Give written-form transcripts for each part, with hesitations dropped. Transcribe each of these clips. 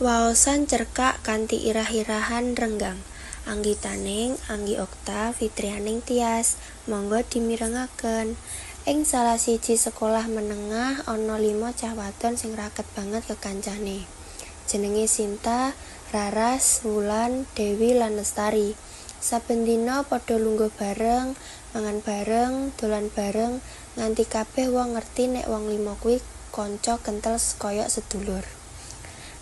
Waosan cerkak kanthi irah-irahan renggang. Anggitaning Anggi Okta Fitrianing Tyas. Mangga dimirengaken. Ing salah siji sekolah menengah ana 5 cah wadon sing raket banget kekancane. Jenenge Sinta, Raras, Wulan, Dewi lan Lestari. Saben dina padha lungguh bareng, mangan bareng, dolan bareng, nganti kabeh wong ngerti nek wong lima kuwi kanca kentel kaya sedulur.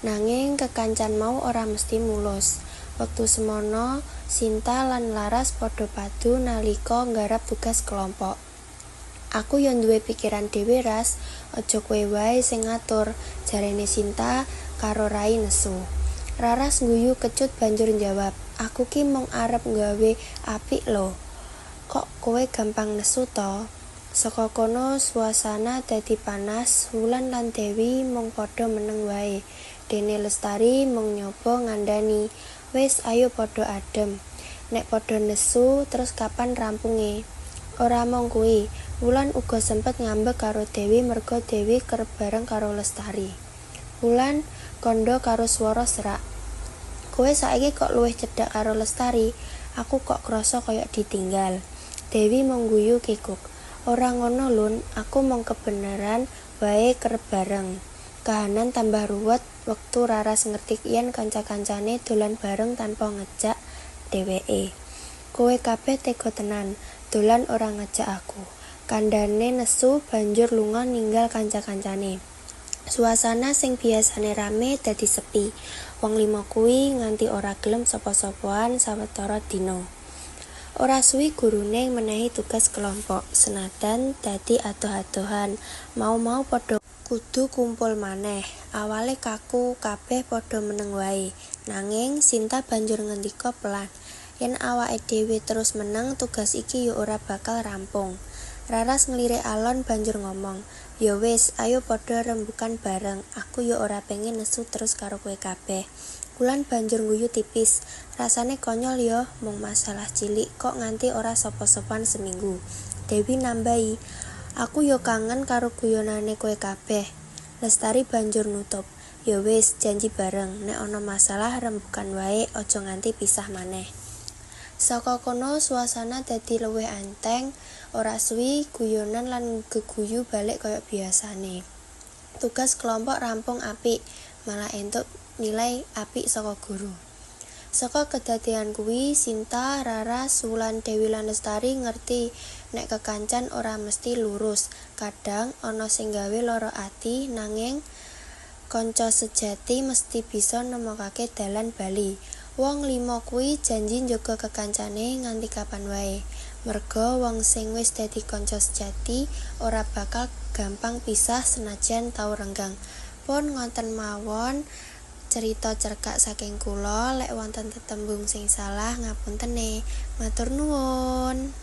Nanging kekancan mau ora mesti mulus. Wektu semono, Sinta lan Laras padha padu nalika nggarap tugas kelompok. Aku yo duwe pikiran dhewe, Ras, aja kowe wae sing ngatur, jarene Sinta karo rai nesu. Raras ngguyu kecut banjur njawab, aku ki mung arep nggawe apik lho. Kok kowe gampang nesu to? Saka kono suasana dadi panas, Wulan lan Dewi mung padha meneng wae. Dene Lestari mung nyoba ngandhani, wis ayo padha adem. Nek padha nesu terus kapan rampunge? Ora mung kuwi, Wulan uga sempet ngambek karo Dewi merga Dewi kerep bareng karo Lestari. Wulan kandha karo swara serak. Kowe saiki kok luwih cedhak karo Lestari, aku kok krasa kaya ditinggal. Dewi mung guyu kikuk. Ora ngono Lun, aku mung kebeneran wae kerep bareng. Kahanan tambah ruwet wektu Raras ngerti yen kanca-kancane dolan bareng tanpa ngejak dheweke. Kowe kabeh tega tenan, dolan ora ngejak aku. Kandhane nesu banjur lunga ninggal kanca-kancane. Suasana sing biasane rame dadi sepi. Wong lima kuwi nganti ora gelem sapa-sapaan sawetara dina. Ora suwi gurune menehi tugas kelompok, senadan dadi adoh-adohan, mau-mau padha kudu kumpul maneh. Awale kaku, kabeh padha meneng wae. Nanging Sinta banjur ngendika pelan, yen awake dhewe terus meneng, tugas iki yo ora bakal rampung. Raras nglirik alon banjur ngomong, "Yo wis, ayo padha rembukan bareng. Aku yo ora pengen nesu terus karo kowe kabeh." Wulan banjur ngguyu tipis. Rasane konyol yo, mung masalah cilik kok nganti ora sapa-sapan seminggu. Dewi nambahi, "Aku yo kangen karo guyonane kowe kabeh." Lestari banjur nutup, "Yo wis, janji bareng, nek ana masalah rembukan wae, aja nganti pisah maneh." Saka kono suasana dadi luwih enteng, ora suwi guyonan lan geguyu balik kaya biasane. Tugas kelompok rampung apik, malah entuk nilai apik saka guru. Saka kedadean kuwi, Sinta, Raras, Wulan, Dewi lan Lestari ngerti nek kekancan ora mesti lurus. Kadang ana sing gawe lara ati, nanging kanca sejati mesti bisa nemokake dalan bali. Wong lima kuwi janji njaga kekancane nganti kapan wae. Merga wong sing wis dadi kanca sejati ora bakal gampang pisah senajan tau renggang. Pun ngonten mawon cerita cerkak saking kula, lek wonten tetembung sing salah ngapuntene. Matur nuwun.